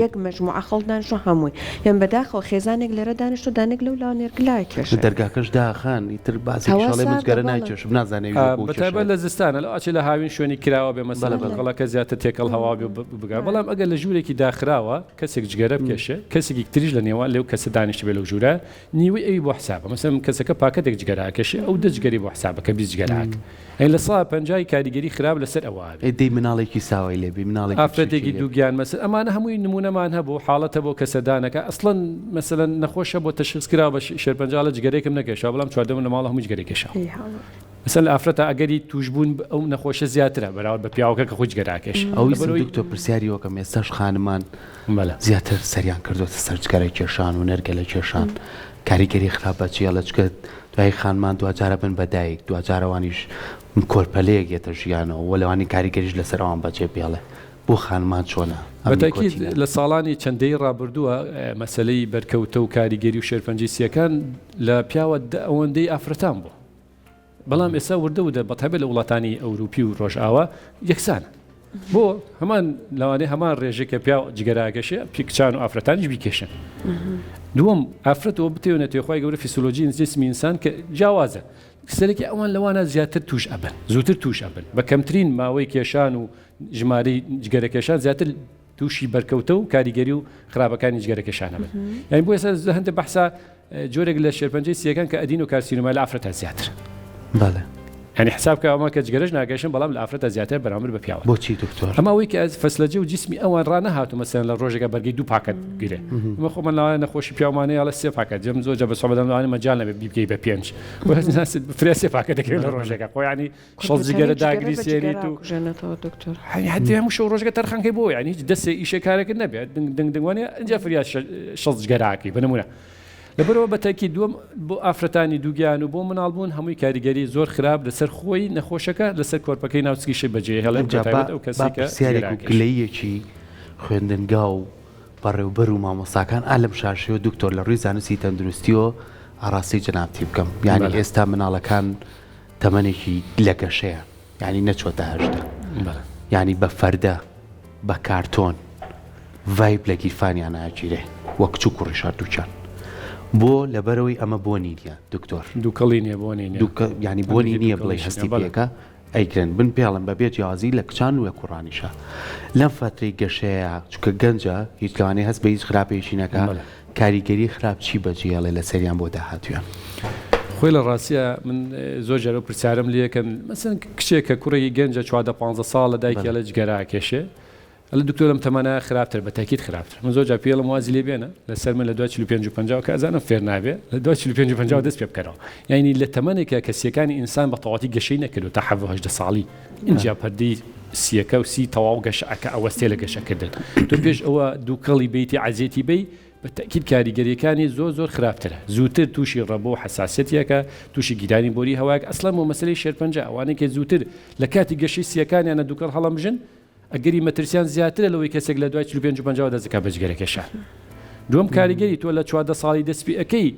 Speaker 1: یەک مەجموعە خەڵک دانیشتوە هەمووی یان بەداخەوە خێزانێک لێرە دانیشتوە دانێک لەو لاوە نێرگلە ئەکێشێ.
Speaker 2: دەرگاکەش داخان ئیتر بازێکیش ئەڵێ من جگەرە ناکێشم نازانێ ئەویش وەکو
Speaker 3: ئەو بەتایبەت لە زستانە لەو ئەچێ لە هاوین شوێنی کراوە بێ مەسەلەن دەرگەڵەکە زیاتر تێکەڵ هەوا بێ و بگا بەڵام ئەگەر لە ژوورێکی داخراوە کەسێک جگەرە بکێشێ کەسێکی تریش لە نێوان لەو کەسە دانیشتبێ لەو ژوورە نیوەی ئەوی بۆ حسابە مەسەلەن کەسەکە پاکەتێک جگەرە ئەکێشێ ئەو دە جگەرەی بۆ حسابە کە 20 جگەرە ئەک یانی لە سا پەنجای کاریگەری خراپ لەسەر ئەوە ئەبێ.
Speaker 2: ئەی دەی مناڵێکی ساوای لێ بی مناڵێکی بچوکی
Speaker 3: ئافرەتێکی لێ بی. دووگیان مەسەلەن ئەمانە هەمووی نموونەمان هەبوو حاڵەت هەبوو کە سەردانەکە ئەسڵەن مەسەلەن نەخۆش هەبوو تەشخیس کراوە بە شێرپەنجە ئەڵێ جگەرەیەکم نەکێشاوە بەڵام چواردەمم لە ماڵەوە هەمووی جگەرەی کێشاوە. مەسەلەن لە ئافرەتا ئەگەری تووشبوون بە ئەو نەخۆشیە زیاترە بەراورد بە پیاوەکە کە خۆی جگەرە ئەکێشێ.
Speaker 2: ئەوەی لەبەرئەوەی. دکتۆر پرسیاری وەکەم ئێستاش خانمان
Speaker 3: بەلێ.
Speaker 2: زیاتر سەریان کردۆتە سەر جگەرە کێشان و نەرگەلە کێشان کاریگەری خراپ بە چی ئەڵێ چونکە دوایی خانمان دواجار ئەبن بە دایک دواجار ئەوانیش کۆرپەلەیەک یەتە ژیانەوە وە لەوانی کاریگەریش لەسەر ئەوان بەجێ بێڵێ بۆ خانمان چۆنە
Speaker 3: ئەم بەتەکید نیکۆتینە؟ لە ساڵانی چەند دەیەی ڕابردووە مەسەلەی بەرکەوتە و کاریگەری و شێرپەنجەی سییەکان لە پیاوە دە ئەوەندەی ئافرەتان بووە بەڵام ئێستا وردە وردە بەتایبەت لە وڵاتانی ئەوروپی و ڕۆژئاوا یەکسانە بۆ هەمان لەوانەیە هەمان ڕێژەی کە پیاو جگەرە ئەکێشێ پی کچان و ئافرەتانیش بیکێشن دووەم ئافرەت ئەوە بتێونێتێ خوای گەورە فیسۆلۆجی جسمی ئینسان کە جیاوازە سەرەکی ئەوان لەوانە زیاتر توش ئەبن زووتر توش ئەبن بە کەمترین ماوەی کێشان و ژمارەی جگەرەکێشان زیاتر تووشی بەرکەوتە و کاریگەری و خراپەکانی جگەرەکێشان ئەبن یانی بۆ ئێستا هەندێک بەحسا جۆرێک لە شێرپەنجەی سیەکان کە ئەدین و کارسینۆما لە ئافرەتە زیاتر
Speaker 2: بەڵێ
Speaker 3: یعنی حساب کە ئەوان کە جگەرەش ناکێشن بەڵام لە ئافرەتە زیاتر بەرامبەر بە پیاوان
Speaker 2: بۆچی دکتۆر
Speaker 3: ئەمە ئەوەی کە ئەز فەسلەجە و جسمی ئەوان ڕانەهاتوو مەسەلەن لە ڕۆژێکا بەرگەی دوو پاکەت بگرێ ئەمە خۆمان لەوانەیە نەخۆشی پیاومانەیە ئەڵێ سێ پاکەت جەم زۆر جا بە سوعبەدان لەوانەیە مەجال نەبێ بیبگەی بە پێنج فرە سێ پاکەت دەکەوێت لە ڕۆژێکا خۆ یعنی شەست جگەرە داگریسێنیت و هەنی هەتی هەموو شەو ڕۆژەکە تەرخانکەی بۆ یعنی هیچ دەسێ ئیشێ کارێکت نەبێت دنگ دنگ دنگ وانە ئینجا فریا شەست جگەراکەی بە نمونە لەبەرەوە بە تاکی دووەم بۆ ئافرەتانی دووگیان و بۆ مناڵ بوون هەمووی کاریگەری زۆر خراپ لەسەر خۆی نەخۆشەکە لەسەر کۆرپەکەی ناو سکیشی بەجێ هێڵێت
Speaker 2: ئینجا با
Speaker 3: بەتایبەت ئەو
Speaker 2: با
Speaker 3: کەسەی کە
Speaker 2: پرسیارێک و
Speaker 3: جگەرە ئەکێشێ.
Speaker 2: گلەییەکی خوێندنگا و بەڕێوبەر و مامۆستاکان ئا لەم شاشەیەوە دکتۆر لە ڕووی زانستی تەندروستیەوە ئاڕاستەی جەنابتی بکەم یانی
Speaker 3: بەلێ.
Speaker 2: ئێستا مناڵەکان تەمەنێکی لە گەشەیە یانی نەچۆتە 18 یانی بە فەردە بە کارتۆن vape لە گیرفانیان ئاگیرێ وە کچ و کوڕیش هەردووکیان بۆ لەبەرەوەی ئەمە بۆنی نییە دکتۆر
Speaker 3: دووکەڵی نییە بۆنی نییە
Speaker 2: ینی بۆنی نییە بڵێ هەستی پێکە ئەیگرن بن پێڵم بە بێ جیازی لە کچان و لە کوڕانیشە لەم فەترەی گەشەیە چونکە گەنجە هیچ لەوانەیە هەست بە هیچ خراپێکی نەکا کاریگەری خراپ چی بەجێڵێ لەسەریان بۆ داهاتویان؟
Speaker 3: خۆی لە ڕاستیا من زۆر جار ئەو پرسیارەم لێکەن مەسەن کچێک کە کوڕێکی گەنجە 14 15 ساڵە دایکی ئەڵێ جگەرە ئەکێشێ ئەڵێ دکتۆر لەم تەمەنە خراپتر بە تاکید خراپتر من زۆر جار پێڵم وازی لێ بێنە لەسەر من لە دوای 45 و 50 کە ئەزانم فێر نابێ لە دوای 45 و 50 دەست پێ بکەرەوە یعنی لە تەمەنێکە کە سیەکانی ئینسان بە تەواوەتی گەشەی نەکردو تا 17 18 ساڵی ئینجا پەردەی سیەکە و سی تەواو گەشە ئەکا ئەوەستێ لە گەشەکردن تۆ پێش ئەوە دووکەڵی بیتی عەزێتی بی بە تەئکید کاریگەریەکانی زۆر زۆر خراپترە زووتر تووشی ڕەبۆ و حەساسیەتی ئەکا تووشی گیرانی بۆری هەوایەک ئەسڵەن بۆ مەسەلەی شێرپەنجە ئەوانەی کە زووتر لە کاتی گەشەی سیەکانیانە دووکەڵ هەڵەمژن ئەگەری مەترسیان زیاترە لەوەی کەسێک لە دوای 45 و 50 دەست دەکات بە جگەرەکێشان دووەم کاریگەری تۆ لە 14 ساڵی دەست پێ ئەکەی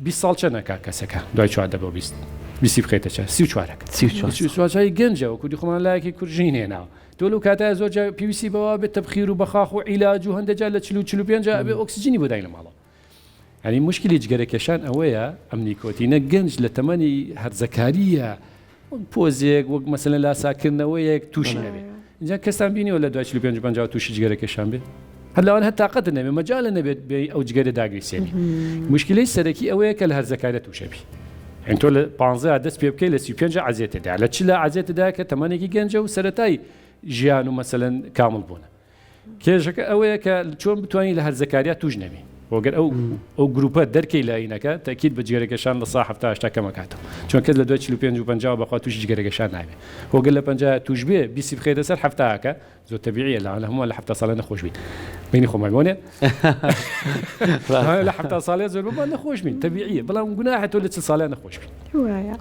Speaker 3: 20 ساڵ چەند ئەکا کەسەکە دوای 14 بۆ 20 بیستی بخەیتە چەند 34 ئەکا 34 ساڵی گەنجە وەکو دی خۆمان لایەکی کورد ژنی هێناوە تۆ لەو کاتە زۆر جار پێویستی بەوە بێت تەبخیر و بەخاخ و عیلاج و هەندێک جار لە 40 و 45 ئەبێ ئۆکسجینی بۆ داین لە ماڵەوە یعنی مشکلی جگەرە کێشان ئەوەیە ئەم نیکۆتینە گەنج لە تەمەنی هەرزەکاریە وەک پۆزێک وەک مەسەلەن لاساکردنەوەیەک تووشی نەبێ اینجا کەستان بینیوە لە دوای 45 50 تووشی جگەرە کێشان بێ هەر لەوان هەر تاقەتت نەبێ مەجالە نەبێت بێ ئەو جگەرە داگریسێنی مشکلەی سەرەکی ئەوەیە کە لە هەرزەکارە تووشەبی. یانی تۆ لە پانزە دەست پێ بکەی لە 35 عەزێتت دا لە چلا عەزێتت دا کە تەمەنێکی گەنجە و سەرەتای ژیان و مەسەلەن کامڵ بوونە. کێشەکە ئەوەیە کە چۆن بتوانین لە هەرزەکاریا توش نەبین وەگەر ئەو ئەو گروپە دەرکەی لاینەکە تەکیید بە جگەرەکێشان لە سا 70 هەشتا کەمەکاتەوە چۆن کەس لە دوای 45 و 50 بەخوا تووشی جگەرەکێشان نابێ وەگەر لە 50 توش بێ بیسی بخێتە سەر هەفتاکە زۆر تەبیعیە لە هەمووان لە هەفتا ساڵە نەخۆش بین بینی خۆمان بۆنێ لە هەفتا ساڵێ زۆر بەمان نەخۆش بین تەبیعیە بەڵام گوناحە تۆ لە چ ساڵیان نەخۆش بین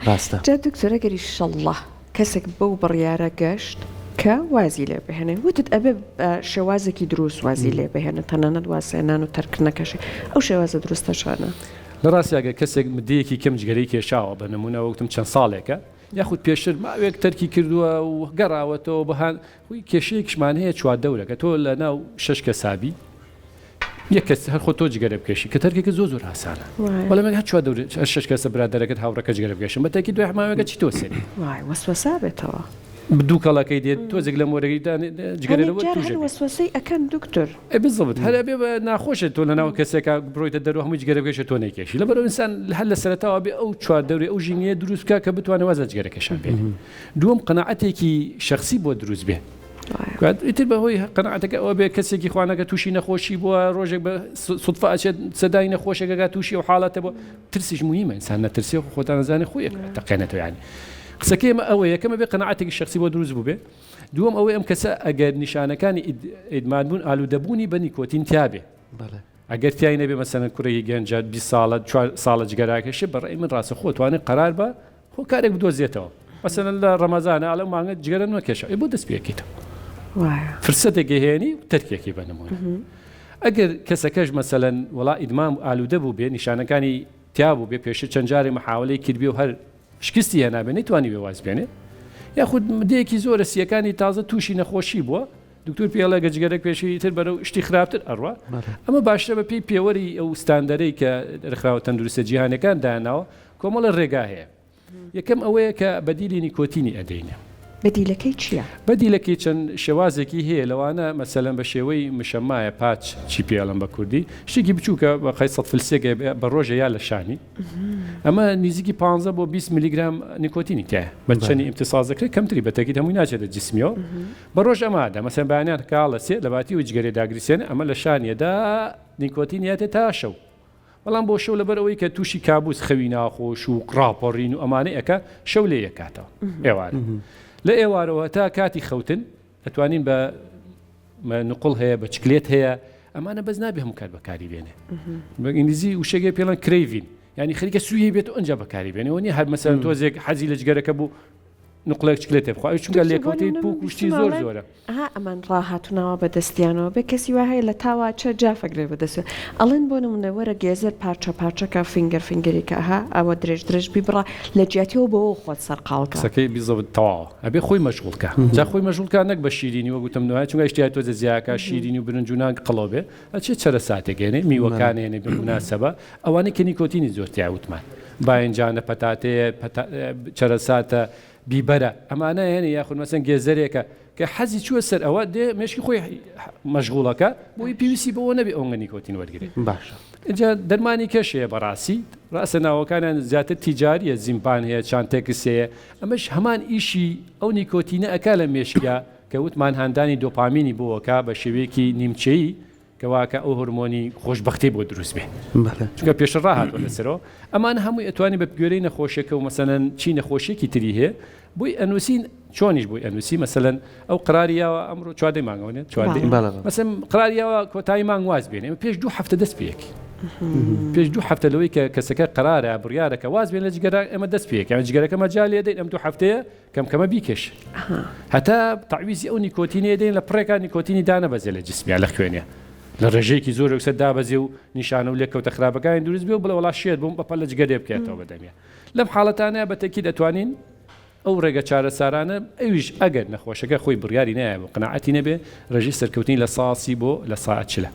Speaker 1: ڕاستە جا دکتۆرە گەری شەڵڵە کەسێک بەو بڕیارە گەشت کە وازی لێ بهێنێ وتت ئەبێ بە شێوازێکی دروست وازی لێ بهێنێ تەنانەت وازهێنان و تەرکردنەکەشی ئەو شێوازە دروستە چۆنە؟
Speaker 3: لە ڕاستیا گەر کەسێک مدەیەکی کەم جگەرەی کێشاوە بە نموونە وتم چەند ساڵێکە یاخود پێشتر ماوێک تەرکی کردووە و گەڕاوەتەوە بە هان خۆی کێشەیەکیشمان هەیە چواردەورەکە تۆ لە ناو شەش کەسابی یەک کەس هەر خۆ تۆ جگەرە بکێشی کە تەرکێکە زۆر زۆر ئاسانە بەڵام هەر چوار دەور هەر شەش کەسە برادەرەکەت هاوڕەکە جگەرە بکێشن بە تاکی دوای حماوەکە چی تۆ سێنی
Speaker 1: وای وەسوەسە بێتەوە
Speaker 3: دووکەڵەکەی دێت تۆزێک لە مۆرەگەی جگەرە لەوە
Speaker 1: تووشە هەر وەسوەسەی ئەکەن دکتۆر
Speaker 3: ئێ بالضبط هەر ئەبێ بە ناخۆشە تۆ لەناو کەسێکا بڕۆیتە دەرەوە هەمووی جگەرە بکێشێ تۆ نەیکێشی لەبەرئەوە ئینسان هەر لە سەرەتاوە بێ ئەو چواردەوری ئەو ژینگەیە دروست بکا کە بتوانێ واز لە جگەرەکێشان بێنێ دووەم قەناعەتێکی شەخسی بۆ دروست بێ ئیتر بە هۆی قەناعەتەکە ئەوە بێ کەسێکی خوانەکە تووشی نەخۆشی بووە ڕۆژێک بە سودفە ئەچێت سەدای نەخۆشێکەکە تووشی ئەو حاڵەتە بۆ ترسیش مهمە ئینسان نەترسێ خۆ خۆتان ئەزانێ خۆی تەقێنێتەوە یانی قسەکەی ئێمە ئەوەیە یەکەمە بێ قەناعەتێکی شەخسی بۆ دروست بوو بێ دووەم ئەوەی ئەم کەسە ئەگەر نیشانەکانی ئیدمان بوون ئالوودەبوونی بە نیکۆتین تیابێ ئەگەر تیای نەبێ مەسەلەن کوڕێکی گەنجە 20 ساڵە چوار ساڵە جگەراکەشێ بە ڕای من ڕاستە خۆ توانێت قەرار بە هۆکارێک بدۆزێتەوە مەسەلەن لە ڕەمەزانە ئەڵێ مانگە جگەرە نەکێشە ئەی بۆ دەست پێکەیتەوە فرسەتێکی هێنی و تەرکێکی بە نمونە ئەگەر کەسەکەش مەسەلەن وەڵا ئیدمان و ئالوودە بوو بێ نیشانەکانی تیا بوو بێ پێشتر چەند جارێک محاولەی کردبێ و هەر شکستی هێنابێ نەیتوانیبێ واز بێنێ یاخود مدەیەکی زۆرە سیەکانی تازە تووشی نەخۆشی بووە دکتۆر پێی ئەڵێ گە جگەرەک پێشی تر بەرەو شتی خراپتر ئەڕوا ئەمە باشترە بە پێی پێوەری ئەو ستاندەرەی کە ڕێکخراوە تەندروستە جیهانەکان دایانناوە کۆمەڵە ڕێگا هەیە یەکەم ئەوەیە کە بەدیلی نیکۆتینی ئەدەینێ.
Speaker 1: بەدیلەکەی چییە؟
Speaker 3: بەدیلەکەی چەند شێوازێکی هەیە لەوانە مەسەلەن بە شێوەی مشەمایە patch چی پێ ئەڵێن بە کوردی شتێکی بچووکە بە قەی سەد فلسێک بە ڕۆژێ یا لە شانی ئەمە نزیکی 15 بۆ 20 میلیگرام نیکۆتینی تایە بە چەنی ئیمتیساز دەکرێت کەمتری بە تەکید هەمووی ناچێتە جسمیەوە بە ڕۆژ ئەمە ئەدا مەسەلەن بەیانیان کاڵە سێ لە باتی و جگەرێ داگریسێنێ ئەمە لە شانیەدا نیکۆتین یاتێ تا شەو بەڵام بۆ شەو لەبەر ئەوەی کە تووشی کابوس خەوی ناخۆش و ڕاپەڕین و ئەمانەی ئەکا شەو لێ یەکاتەوە ئێوارە لە ئێوارەوە تا کاتی خەوتن ئەتوانین بە نقل هەیە بە چکلێت هەیە ئەمانە بەس نابێ هەموو کات بەکاری بێنێ بە ئینگلیزی وشەگەی پێڵەن craving ینی خەریکە سووی بێت و ئەنجا بەکاری بێنەوە نیە هەر مەسەلەن تۆزێک حەزی لە جگەرەکە بوو نقڵێک چکلێتێ بخوا ئەویش چونکە لێکەوتەی پوک و شتی زۆر زۆرە.
Speaker 1: ئەها ئەمان ڕاهاتوناوە بە دەستیانەوە بێ کەسی وا هەیە لە تاوا چە جافەک لێ بە دەست ئەڵێن بۆ نمونە وەرە گێزەر پارچە پارچە کە finger finger ی کە ئەها ئەوە درێژ درێژ بیبڕە لە جیاتیەوە بەوە خۆت سەرقاڵ کە.
Speaker 3: قسەکەی بیزەبت تەواوە ئەبێ خۆی مەشغوڵ کا جا خۆی مەشغوڵ کا نەک بە شیرینی وەک وتم نوایە چونکە ئیشتیای تۆزێ زیا کا شیرینی و برنج و نان قەڵەو بێ ئەچێ چەرەساتێک هێنێ میوەکان هێنێ بە موناسەبە ئەوانەی کە نیکۆتینی زۆر تیا وتمان باینجانە پەتاتەیە چەرەساتە بیبەرە ئەمانە هێنێ یاخود مەسەن گێزەرێکە کە حەزی چووە سەر ئەوە دێ مێشکی خۆی مەشغوڵەکە بۆی پێویستی بەوە نەبێ ئەوەنگە نیکۆتین وەرگێ
Speaker 2: باشە
Speaker 3: اینجا دەرمانی کەش هەیە بەڕاستی ڕاستە ناوەکانیان زیاتر تیجاریە زیمپان هەیە چانتێکس هەیە ئەمەش هەمان ئیشی ئەو نیکۆتینە ئەکا لە مێشکیا کە وتمان هاندانی دۆپامینی بۆ ئەکا بە شێوەیەکی نیمچەیی کە واکە ئەو هۆرمۆنی خۆشبەختی بۆ دروست بێ چونکە پێشتر ڕاهاتوە لەسەرەوە ئەمان هەمووی ئەتوانی بە گوێرەی نەخۆشیەکە و مەسەلەن چی نەخۆشیەکی تری هەیە بۆی ئەنووسین چۆنیش بۆی ئەنووسی مەسەلەن ئەو قراری یاوە ئەمڕۆ چواردەی مانگەوە نێ چواردەی مەسەلەن قراری یاوە کۆتایی مانگ واز بێنێ پێش دوو هەفتە دەست پێیەکی پێش دوو هەفتە لەوەی کە کەسەکە قرارە بڕیارەکە واز بێن لە جگەرە ئێمە دەست پێیەکە جگەرەکە مەجال لێدەین ئەم دوو هەفتەیە کەم کەمە بیکێش هەتا تەعویزی ئەو نیکۆتینەیە دێن لە پڕێکا نیکۆتینی دانەبەزێ لە جسمیا لە خوێنێ لە ڕێژەیەکی زۆر یەکسەر دابەزێ و نیشانە و لێکەوتە خراپەکانی دروست بێ و بڵێ وەڵا شێت بووم بەپەلە جگەرێ بکەێتەوە بەدەمیا لەم حاڵەتانە بە تەکی دەتوانین ئەو ڕێگە چارەسارانە ئەویش ئەگەر نەخۆشەکە خۆی بڕیاری نایە و قەناعەتی نەبێ ڕێژەی سەرکەوتنی لە ساسی بۆ لە سا چلە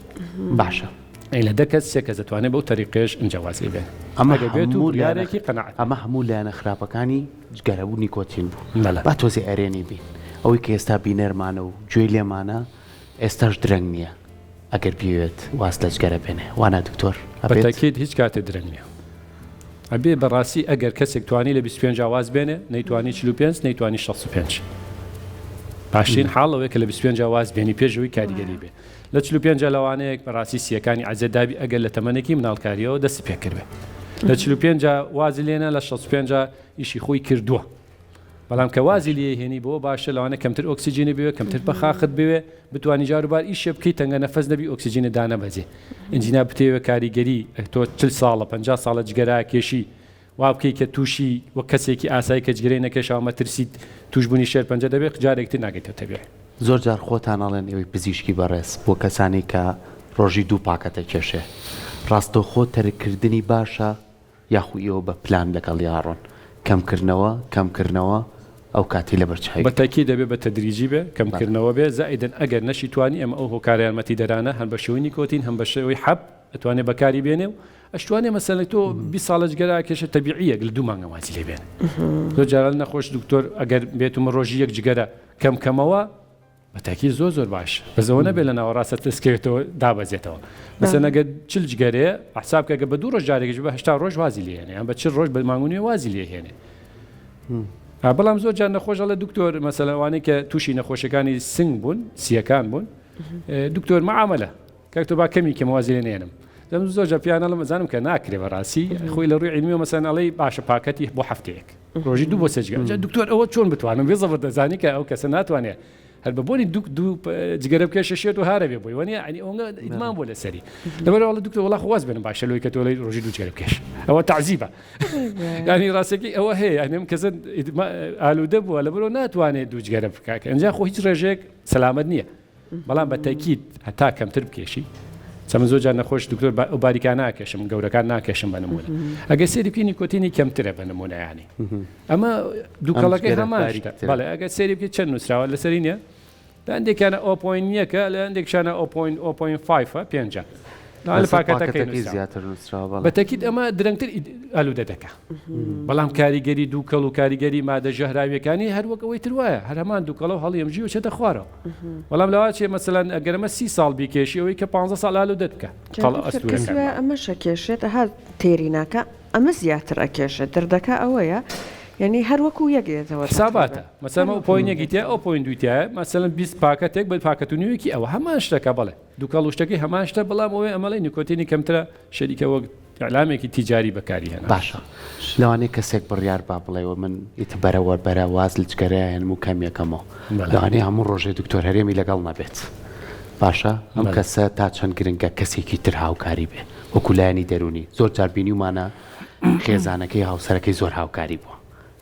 Speaker 2: باشە.
Speaker 3: ئەی لە دە کەس سێ کەس دەتوانێت بەو تەریقەیەش ئینجا واز لێ بێنێ
Speaker 2: ئەمە ئەگەر بێت و هەموو لایەنە بڕیارێکی قەناعەت ئەمە هەموو لایەنە خراپەکانی جگەرە و نیکۆتین بوو بەلە. با تۆزێ ئەرێنی بین ئەوەی کە ئێستا بینەرمانە و گوێی لێمانە ئێستاش درەنگ نییە ئەگەر بیەوێت واز لە جگەرە بێنێ وانا دکتۆر
Speaker 3: ئەبێت؟ بەتەکید هیچ کاتێ درەنگ نییە. ئەبێ بەڕاستی ئەگەر کەسێک توانی لە 25 واز بێنێ نەیتوانی 45 نەیتوانی 65 باشترین حاڵ ئەوەیە کە لە 25 واز بێنی پێش ئەوەی کاریگەری بێ لە 45 لەوانەیە بەڕاستی سیەکانی عەزێت دابی ئەگەر لە تەمەنێکی مناڵکاریەوە دەستی پێ کردبێ لە 45 وازی لێنا لە 65 ئیشی خۆی کردووە بەڵام کە وازی لێ هێنی بۆ باشە لەوانە کەمتر ئۆکسجینی بوێ کەمتر پەخاخت بوێ بتوانی جاروبار ئیشێ بکەی تەنگە نەفەس نەبی ئۆکسجینە دانەبەزێ ئینجینا بتەوێ کاریگەری تۆ چل ساڵە 50 ساڵە جگەرە کێشی وا بکەی کە تووشی وەک کەسێکی ئاسایی کە جگەرەی نەکێشاوە مەترسیت تووشبوونی شێرپەنجە دەبێت جارێک تر ناگەیتە تەبیعی.
Speaker 2: زۆر جار خۆتان ئەڵێن ئێوەی پزیشکی بەڕێز بۆ کەسانەی کە ڕۆژی دوو پاکەت ئەکێشێ ڕاستەوخۆ تەرک کردنی باشە یاخو ئێوە بە پلان لەگەڵیا ئەڕۆن کەم کردنەوە کەم کردنەوە ئەو کاتەی لەبەر چاوی
Speaker 3: بە تەئکید دەبێ بە تەدریجی بێ کەم کردنەوە بێ زائیدەن ئەگەر نەشی توانی ئێمە ئەو هۆکارە یارمەتیدەرانە هەم بە شێوەی نیکۆتین هەم بە شێوەی حەب ئەتوانێ بەکاری بێنێ و ئەشتوانێ مەسەلەن تۆ 20 ساڵە جگەرە ئەکێشێ تەبیعیە لە دوو مانگە وازی لێ بێنێ زۆر جاران نەخۆش دکتۆر ئەگەر بێت و من ڕۆژی یەک جگەرە کەم کەمەوە بە تاکی زۆر زۆر باش بەس ئەوە نەبێت لە ناوەڕاستە تسکەوێتەوە دابەزێتەوە مەسەن ئەگەر چل جگەرەیە حساب کە بە دوو ڕۆژ جارێکیش بە هەشتا ڕۆژ وازی لێ هێنێ یان بە چل ڕۆژ بە مانگ و نوێ وازی لێ هێنێ بەڵام زۆر جار نەخۆش ئەڵێ دکتۆر مەسەلەن ئەوانەی کە تووشی نەخۆشیەکانی سنگ بوون سیەکان بوون دکتۆر معاملە کاک تۆ با کەمی کەم وازی لێ نێنم دەم زۆر جار پێیان ئەڵێم ئەزانم کە ناکرێ بەڕاستی خۆی لە ڕووی عیلمیەوە مەسەن ئەڵێی باشە پاکەتی بۆ هەفتەیەک ڕۆژی دوو بۆ سێ جگەرە جا دکتۆر ئەوە چۆن بتوانم بێ زەبر دەزانی کە ئەو کەسە ناتوانێت هەر بە بۆنی دوو دوو جگەرە بکێشە شێت و هارە بێ بۆی وەنیە یعنی ئەوەنگە ئیدمان بۆ لەسەری لەبەر ئەوە دکتۆر وەڵا خۆ واز بێنم باشە لۆی کە تۆ لەی ڕۆژی دوو جگەرە بکێش ئەوە تەعزیبە یعنی ڕاستەکەی ئەوە هەیە یعنی ئەم کەسە ئالوودە بووە لەبەرەوە ناتوانێت دوو جگەرە بکات ئینجا خۆ هیچ ڕێژەیەک سەلامەت نییە بەڵام بە تەکید هەتا کەمتر بکێشی چە من زۆر جار نەخۆش دکتۆر ئەو باریکان ناکێشم گەورەکان ناکێشم بە نمونە ئەگەر سێری بکەی نیکۆتینی کەمترە بە نمونە ینی ئەمە دووکەڵەکەی هەمان شتە بەڵێ ئەگەر سێری بکەی چەند نووسراوە لەسەری نییە لە هەندێکیانە ئۆ point یەکە لە هەندێکشانە ئۆ point ئۆ point five ە پێنجە لە پاکەتەکەی
Speaker 2: زیاتر نووسراوە
Speaker 3: بەڵێ. بە تەکید ئەمە درەنگتر ئالوودە دەکا بەڵام کاریگەری دووکەڵ و کاریگەری مادە ژەهراویەکانی هەر وەک ئەوەی تر وایە هەر هەمان دووکەڵە و هەڵیەمژی و چێتە خوارەوە بەڵام لەوا چێ مەسەلەن ئەگەر ئەمە 30 ساڵ بیکێشی ئەوەی کە 15 ساڵ ئالوودەت بکە قەڵ
Speaker 1: ئەستوورەکان ئەمەش ئەکێشێت ئەها تێری ناکا ئەمە زیاتر ئەکێشێت دەردەکە ئەوەیە یعنی هەر وەکو یەک دێتەوە
Speaker 3: حساباتە مەسەلەن ئەو point ێکی تیا ئەو point دووی تایە مەسەلەن 20 پاکەتێک بە پاکەت و نوێکی ئەوە هەمان شتەکە بەڵێ دوکەڵ و شتەکەی هەمان شتە بەڵام ئەوەی ئەمەڵی نیکۆتینی کەمترە شەریکە وەک ئیعلامێکی تیجاری بەکاری هێنا.
Speaker 2: باشە لەوانەیە کەسێک بڕیار با بڵێ و من ئیتر بەرە بەرە واز لە جگەرە ئەهێنم و کەمیەکەمەوە لەوانەیە هەموو ڕۆژێ دکتۆر هەرێمی لەگەڵ نەبێت باشە ئەم کەسە تا چەند گرنگە کەسێکی تر هاوکاری بێ وەکو لایەنی دەروونی زۆر جار بینیومانە خێزانەکەی هاوسەرەکەی زۆر هاوکاری بووە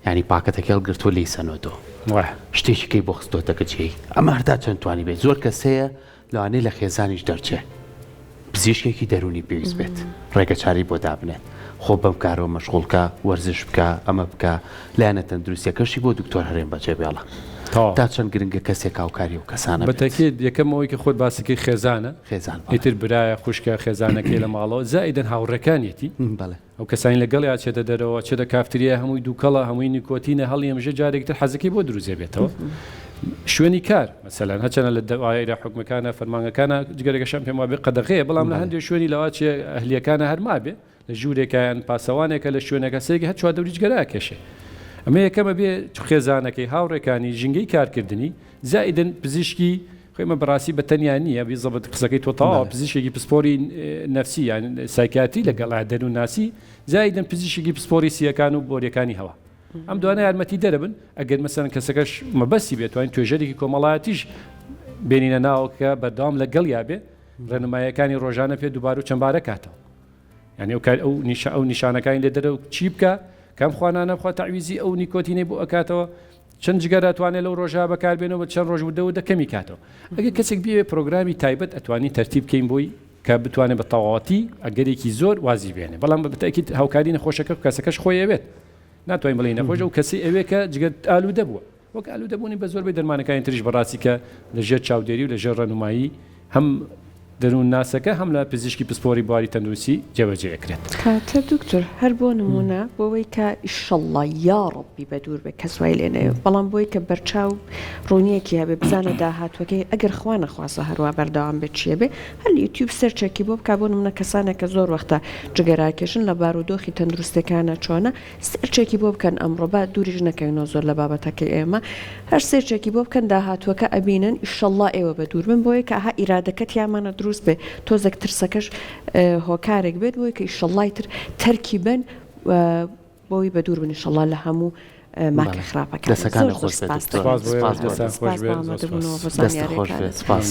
Speaker 2: یانی پاکەتەکەی هەڵگرتووە لێی سەنۆتەوە شتێکی کەی بۆ خستۆتە جێی ئەمە هەر تا چەند توانی بێت زۆر کەس هەیە لەوانەیە لە خێزانیش دەرچێ پزیشکێکی دەروونی پێویست بێت ڕێگە چارەی بۆ دابنێت خۆ بەم کارەوە مەشغوڵ کە وەرزش بکە ئەمە بکە لایەنە تەندروستیەکەشی بۆ دکتۆر هەرێم بەجێ بێڵە تا چەند گرنگە کەسێک هاوکاری ئەو کەسانە بێت.
Speaker 3: بەتەکید یەکەم ئەوەی کە خۆت باسی کرد خێزانە
Speaker 2: خێزان بەڵێ.
Speaker 3: ئیتر برایە خوشکە خێزانەکەی لە ماڵەوە زائیدەن هاوڕێکانیەتی
Speaker 2: بەڵێ.
Speaker 3: ئەو کەسانی لەگەڵیا چێتە دەرەوە چێتە کافتریا هەمووی دووکەڵە هەمووی نیکۆتینە هەڵیەمژێ جارێکی تر حەزەکەی بۆ دروست بێتەوە شوێنی کار مەسەلەن هەچەنە لە دەوایرە حکومەکانە فەرمانگەکانە جگەرەکەشان پێم وابێ قەدەغەیە بەڵام لە هەندێک شوێنی لەوا چێ ئەهلیەکانە هەر مابێ لە ژوورێکیان پاسەوانێکە لە شوێنەکە سێکی هەر چواردەوری جگەرە ئەکێشێ ئەمە یەکەمە بێ خێزانەکەی هاوڕێکانی ژینگەی کارکردنی زائیدن پزیشکی خۆ ئێمە بەڕاستی بە تەنیا نییە بیزەبت قسەکەی تۆ تەواوە پزیشکێکی پسپۆری نەفسی یان psychiatry لەگەڵ دەروونناسی زایدن پزیشکێکی پسپۆری سیەکان و بۆریەکانی هەوا ئەم دوانە یارمەتی دەربن ئەگەر مەسەن کەسەکەش مەبەستی بێتوانین توێژەرێکی کۆمەڵایەتیش بێنینە ناوە کە بەردەوام لەگەڵ یا بێ ڕێنمایەکانی ڕۆژانە پێ دووبارە و چەندبارە کاتەوە یعنی ئەو کار ئەو نیشە ئەو نیشانەکانی لێ دەرە و چی بکە کەم خوانانە بخوا تەعویزی ئەو نیکۆتینەی بۆ ئەکاتەوە چەند جگەرە ئەتوانێت لەو ڕۆژە بەکاربێنەوە بە چەند ڕۆژ وردە وردە کەمی کاتەوە ئەگەر کەسێک بیەوێت پرۆگرامی تایبەت ئەتوانی تەرتیب بکەین بۆی کە بتوانێت بە تەواوەتی ئەگەرێکی زۆر وازی بێنێ بەڵام بە تەئکید هاوکاری نەخۆشەکە کەسەکەش خۆی ئەوێت ناتوانین بڵێین نەخۆش ئەو کەسی ئەوێ کە جگەر ئالوودە بووە وەک ئالوودەبوونی بە زۆربەی دەرمانەکانی تریش بەڕاستی کە لە ژێر چاودێری و لە ژێر ڕێنمایی هەم. دەروونناسەکە هەم لە پزیشکی پسپۆری بواری تەندروستی جێبەجێ ئەکرێت.
Speaker 1: کاکە دکتۆر هەر بۆ نموونە بۆوەی کە ئیشەڵڵا یاڕەبی بەدوور بێ کەس وای لێ نەیە بەڵام بۆی کە بەرچاو ڕوونیەکی هەبێ بزانە داهاتوەکەی ئەگەر خوا نەخوازە هەروا بەردەوام بێ چیە بێ هەر لە یوتیوب search ێکی بۆ بکا بۆ نمونە کەسانێک کە زۆر وەختە جگەراکێشن لە بارودۆخی تەندروستەکانە چۆنە search ێکی بۆ بکەن ئەمڕۆ با دووریش نەکەوینەوە زۆر لە بابەتەکەی ئێمە هەر search ێکی بۆ بکەن داهاتووەکە ئەبینن ئیشەڵڵا ئێوە بە دوور بن بۆیە کە ئەها ئیرادەکە تیامانە دروست بێ تۆزێک ترسەکەش هۆکارێک بێت بۆی کە ئیشەڵڵای تر تەرکی بن بۆی بە دوور بن ئیشەڵڵا لە هەموو ماکە خراپەکان
Speaker 2: دەسەکانت خۆش بێت دکتۆر.
Speaker 3: سپاس بۆ ئێوەش دەستان خۆش بێت زۆر سپاس.
Speaker 2: دەستت خۆش بێت سپاس.